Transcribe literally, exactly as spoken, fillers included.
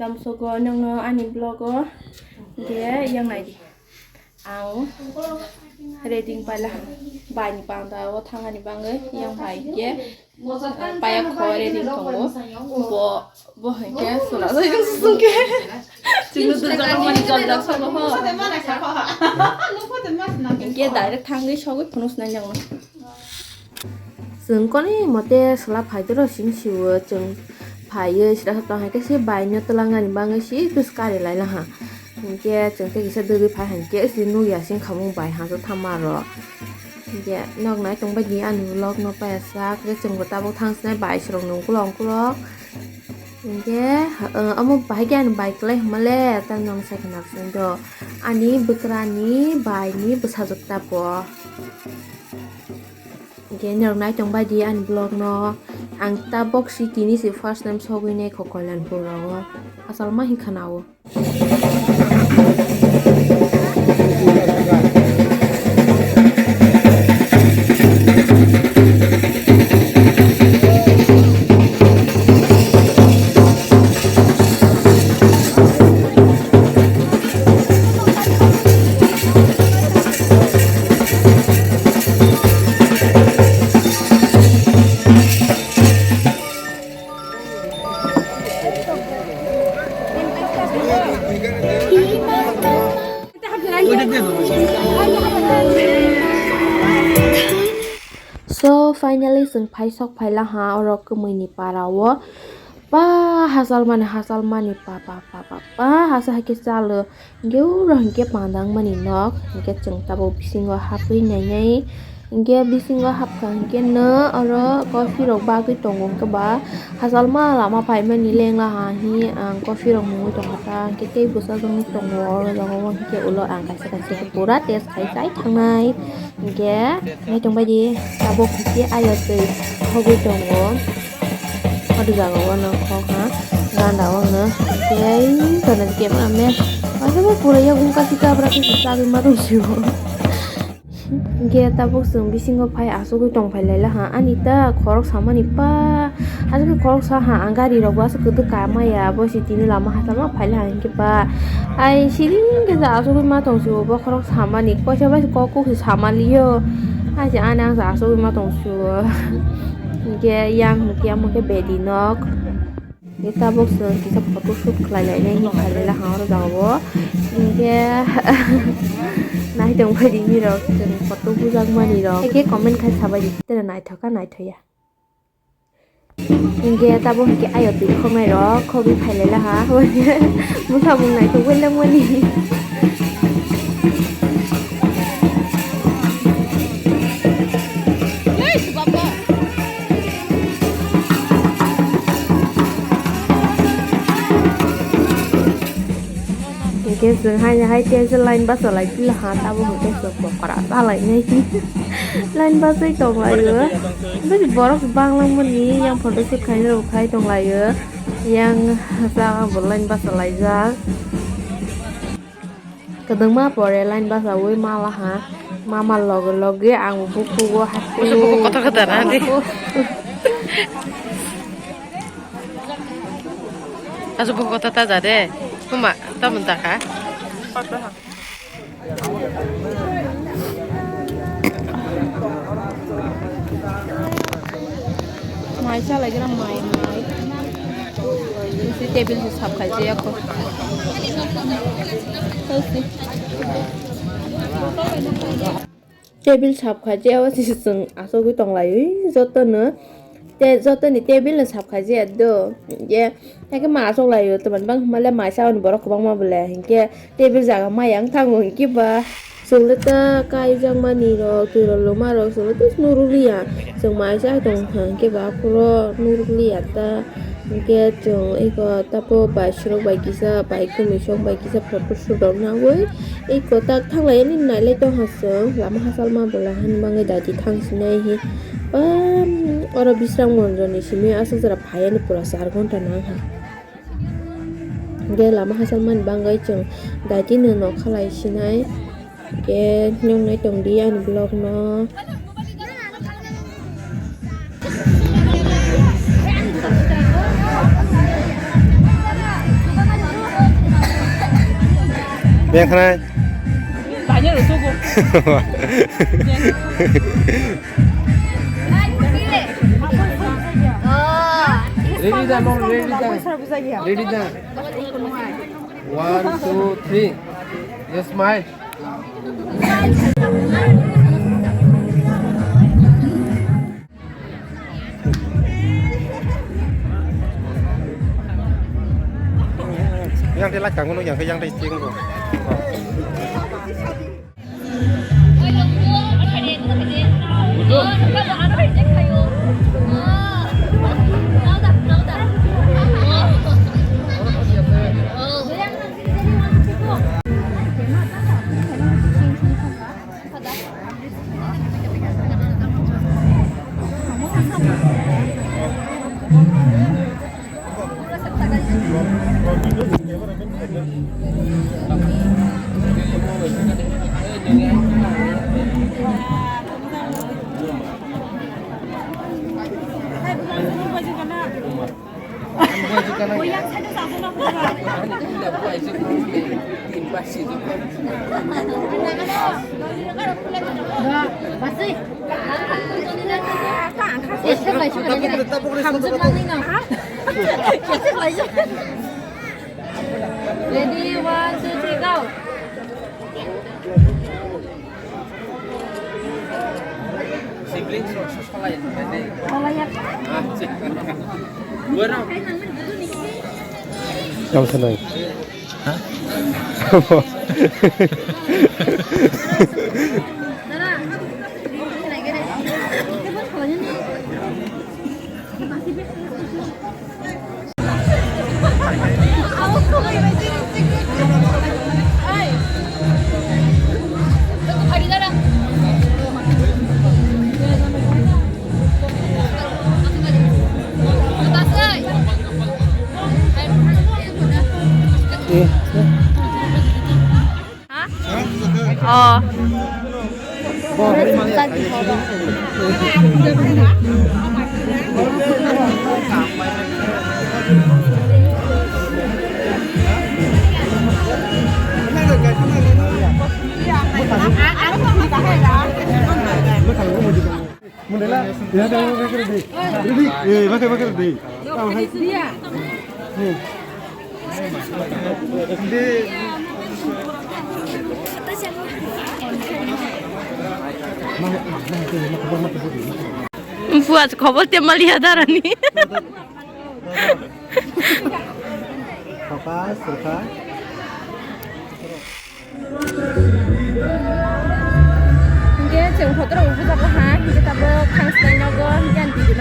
Tamsogo nongno ani vlog o hingke yang naidi. Ang ready wng paila ha. Bai ni panda o thangani bagwi yang bai hingke paya kho ready tongo. Bo, bo hingke sula sai sungke. Chini tu jana mani jol jol sogo ho. Hingke direct thangwi sogwi phunuk sinai nangno. Chwng koni mote sula phai toro sing siwo chwng phaiwi sira sa tong hai khe se bai no twlang ani bagwi se bwskari lai laha. Hinkhe chwng tei kisa dwgwi phai hai khe se nukya sing khamung bai hangsa thama rok. Hinkhe nok nai tong bai di ani vlog no paya sak khe chwng bo tabuk thang sinai bai se rok ni ukulok ukulok. Hinkhe omo bahai khe ani bai kwlai hwnma le tei nong sai khwna sing do ani bwkrani bai ni bwsajwk ta bo. Hinkhe norok nai tong bai di ani vlog no. Ang tabok si tini si first time sogwi nai kho Kalyanpur rogo. Asal ma hinkha na o. So finally chwng phai sok phai la ha oro kwmwi ni para o. Pa hachal mani, hachal mani, pa, pa, pa, pa, pa, hachal hai khe chalo. Hinkhe uro hinkhe panda wngmani nok, hinkhe chwng tabuk bisingo hapwi nainai. Hinkhe bisingo hapkha hinkhe no oro coffee rok bagwi tongo, hinkhe ba hachal ma lama phaimani lengla ha hi ang coffee rok nungwi tongkha ta, hinkhe tei bwsajwk nung tongo oro jaga o, hinkhe ulo ang kaisa kaisa pura test khai khai thangnai. Hinkhe naitong bai di, tabuk hinkhe ayotwi thogwi tongo. Oro jaga o no khok ha, ganda o no tei gana khe ma me. Aswk pura yakung kasi kabra khe chagwi ma tong sio. Hinkhe tabuk chwng bisingo phai achugwi tong phai lai la ha, ani ta khorok samani pa. Aswk khorok sa ha, ang gari rok bo aswk kwdwk ka maya, bo si tini lama hachal ma phai la ha hinkhe pa. Ai siring khe ja achugwi ma tong sio, bo khorok samani, koisa bai kok kok se sama lio. Ai se ani ang ja achugwi ma tong sio. Hinkhe yang hinkhe amo khe bedi nok. Hinkhe tabuk chwng kisa photo shoot khlai lainai hinwi phai lai la ha oro jaga o. Hinkhe naitong bai di nirok chwng photo bujak mani rok. Hinkhe comment khai sabai di tere naithok kha naithoya. Hinkhe tabuk hinkhe ayotwi khoknai rok khogwi phai lai la ha. Bwsabung naithok bai langmani. Hinkhe chwng haino hai tense line basa lai pila ha, tabuk hinkhe chwng pokora salainai. Line basai tonglaio. Bini borok banglang mani yang photo shoot khaina rok khai tonglaio. Yang jaga bo line basa laijak. Kwdwngma pore line basawi mala ha. Mama loge loge ang bukugo hapwi. Bukugo kotor kotor na di. Aswk bukugo kotor ta ja de. Kuma, ta mun ta kha. Mai chalai gra mai mai. Si table si sap khai je ako. Table sap khai je o si chwng achugwi tong lai oi joto no. Te joto ni table no sap khai je do. Je Haikhe ma achuk laio, twmani bang hwnba le mai sa oni borok kwbangma bole, hinkhe table jaga maya wng thango, hinkhe ba chwng le ta kaijak mani rok, twirok lwma rok chwng le ta nuruk liya, chwng mai sa tong kha, hinkhe ba phuro nuruk liya ta, hinkhe chwng eko tapo bai surok bai kisa, bai kwmwi sok bai kisa photo shoot rok nangwi eko ta thanglai ani nailai tong kha chwng, lama hachal ma bole hani bangwi daiti thang sinai hi, bam oro Bisram Monjor ni simi aswk jora. Phaiani pura char ghonta nang ha. Hingke lama hachal mani bagwi chwng daitino nokha lai sinai. Hingke nuknai tongdi ani vlog no. Beng khnai. Ready da, no, ready da. Ready da. One, two, three. Yes, smile. Yang tei lak kango no, yang khe yang tei sting go. Ready, one, two, three, go. Siblings rok sosolai. Solai ya. Ah, cik. Borok. Kamu senang? Hah? Ha? Oh. Mundela, ya, ya, ya, ya, ya, ya. Ready? Eh, bakal, bakal, ready. Hmm. Buat khobor te maliya darani. Focus, focus. Hingke chwng photo rok bujago ha, hingke tabuk thang swlai nogo, hingke ang video